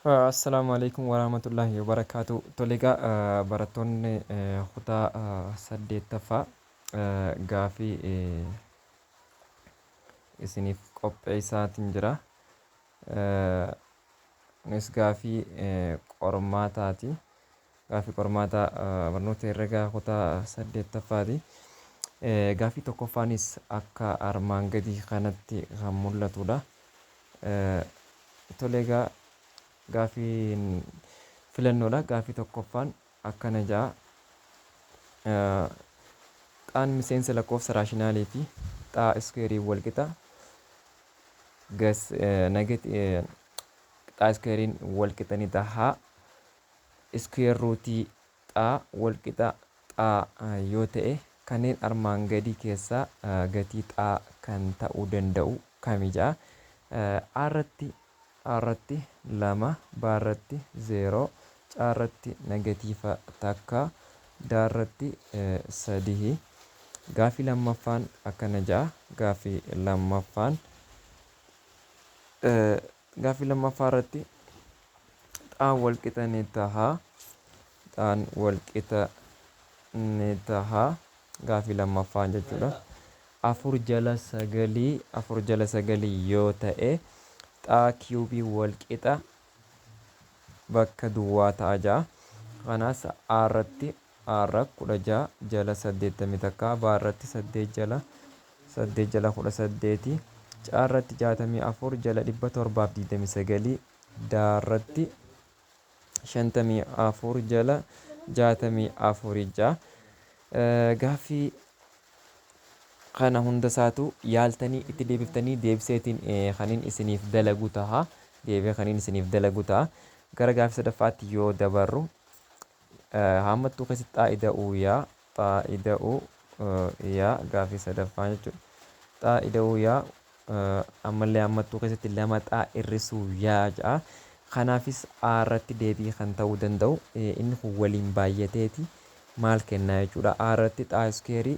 Assalaamu alaikum warahmatullahi wabarakaatu. Tole egaa, barattoonni kutaa saddeettaffaa, gaafii isiniif qopheessaatiin jira. Kunis gaafii qormaataati. Gaafii qormaataa barnoota herregaa kutaa saddeettaffaati. Gaafii tokkoffaanis akka armaan gadii kanatti kan mul'atudha. Tole egaa, gaafiin filannoodha. Gaafii tokkoffaan akkana ja'a. Xaan miseensa lakkoofsa raashinaalii fi xaa iskeerii wal qixa. Gas nagati xaa iskeeriin wal qixa ni ta'a. Square rootii xaa wal qixa xaa yoo ta'e, kanneen armaan gadii keessaa gatii xaa kan ta'uu danda'u kami ja'a. A irratti 2, B irratti 0, C irratti negatiiva 1, D irratti 3. Gaafii lammaffaan akkana ja'a. Gaafii lammaffaa irratti xaan wal qixa ni ta'a. Xaan wal qixa ni ta'a. Gaafii lammaffaan jechuudha. 4 jala 9, 4 jala 9 yoo ta'e, xaa kiiyuubii wal qixa bakka duwwaa ta'a ja'a. Kanaas A irratti A irra 16 jala 81, B irratti 8 jala 8 jala 18, C irratti 64 jala 729, D irratti 54 jala 64 ja'a. Gaaffii kana hunda isaatu yaaltanii itti deebiftanii deebiseetiin kanin isiniif dalagu ta'a. Deebi'ee kanin isiniif dalagu ta'a. Gara gaaffii sadaffaatti yoo dabarru, haammattuu keessatti xaa ida'uu yaa, xaa ida'uu yaa, gaaffii sadaffaa jechuudha. Xaa ida'uu yaa, ammallee haammattuu keessatti 2 xaa hir'isuu yaa ja'a. Kanaafis A irratti deebii kan ta'uu danda'u inni kun waliin baay'ateeti maal kennaa jechuudha. A irratti xaa iskeerii,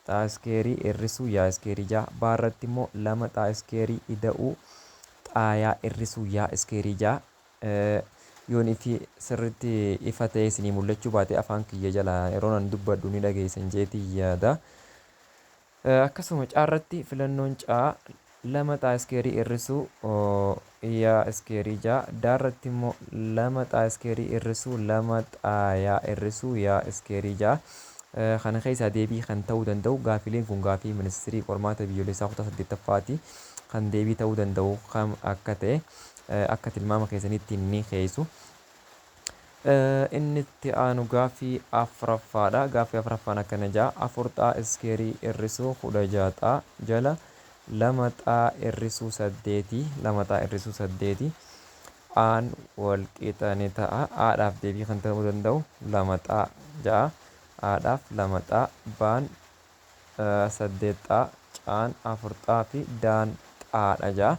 xaa iskeerii hir'isuu yaa iskeerii ja'a. B irratti immoo 2 xaa iskeerii ida'uu xaa yaa hir'isuu yaa iskeerii ja'a. Yoon ifi sirriitti ifa ta'ee isinii mul'achuu baate, afaan kiyya jala yeroo nan dubbadhu ni dhageessan jeetii yaada. Akkasuma C irratti filannoon C 2 xaa iskeerii hir'isuu yaa iskeerii ja'a. D irratti immoo 2 xaa iskeerii hir'isuu 2 xaa yaa hir'isuu yaa iskeerii ja'a. Kana keessaa deebii kan ta'uu danda'u, gaafileen kun gaafii ministirii qormaata biyyoolessaa kutaa saddeettaffaati. Kan deebii ta'uu danda'u kam akka ta'e akka tilmaama keessanitti ni keessu. Inni itti aanu gaaffii afuraffaadha. Gaaffii afuraffaan akkana ja'a. 4 xaa iskeerii hir'isuu 16 xaa jala 2 xaa hir'isuu 8, 2 xaa hir'isuu 8, aan wal qixa ni ta'a. Aadhaaf deebii kan ta'uu danda'u 2 xaa ja'a. Aadhaaf 2 xaa, baan 8 xaa, caan 4 xaa fi daan xaadha ja'a.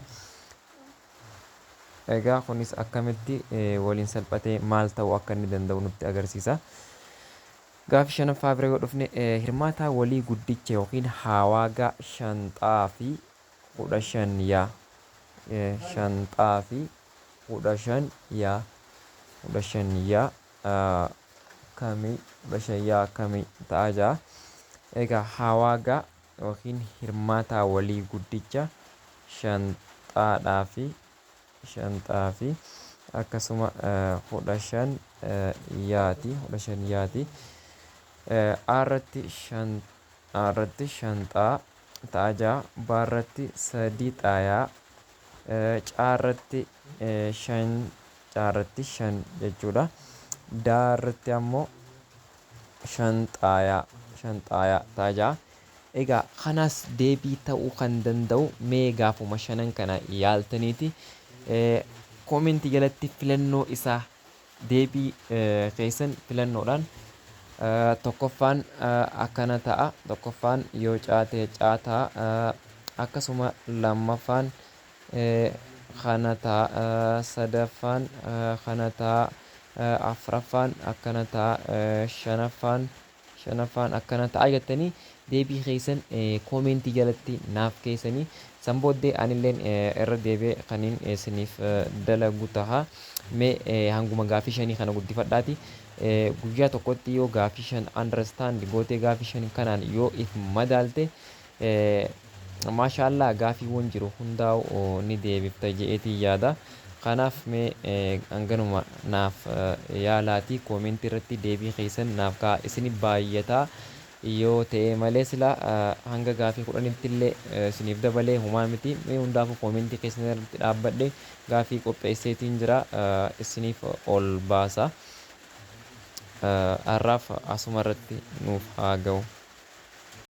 Egaa kunis akkamitti waliin salphatee maal ta'uu akka inni danda'u nutti agarsiisa. Gaaffii shanaffaa bira yoo dhufne, hirmaataa walii guddicha yookiin haawaagaa 5 xaa fi 15 yaa, 5 xaa fi 15 yaa, 15 yaa kamii, 15 yaa kamii ta'a ja'a. Egaa haawaagaa yookiin hirmaataa walii guddicha 5 xaadhaa fi 5 xaa fi akkasuma 15 yaati, 15 yaati. A irratti 5, A irratti 5 xaa ta'a ja'a, B irratti 3 xaayaa, C irratti 5, C irratti 5 jechuudha. D irratti ammoo 5 xaayaa, 5 xaayaa ta'a ja'a. Egaa kanaas deebii ta'uu kan danda'u mee gaafuma shanan kana yaaltaniiti koomentii jalatti filannoo isaa deebii keessan filannoodhaan, tokkoffaan akkana ta'a, tokkoffaan yoo caate caa ta'a, akkasuma lammaffaan kana ta'a, sadaffaan kana ta'a, afuraffaan akkana ta'a, shanaffaan Shanaffaan akkana ta'a jettanii deebii keessan koomentii jalatti naaf keessanii, san booddee anilleen irra deebi'ee kaniin isiniif dalagu taha. Mee hanguma gaafii shanii kana guddifadhaati. Guyyaa tokkotti yoo gaafii shan understand gootee, gaafii shan kanaan yoo if madaalte, maashaallah, gaafiiwwan jiru hundaa'u ni deebifta je'eetii yaada. Kanaaf mee hanganuma naaf yaalaatii koomentii irratti deebii keessan naaf ka'a. Isin baay'ataa yoo ta'e malee sila hanga gaafii 10tti illee isiniif dabalee humaa miti. Mee hundaafuu koomentii keessan irratti dhaabbadhe gaafii qopheesseetiin jira, isiniif ol baasa. Har'aaf asuma irratti nuuf haa ga'u.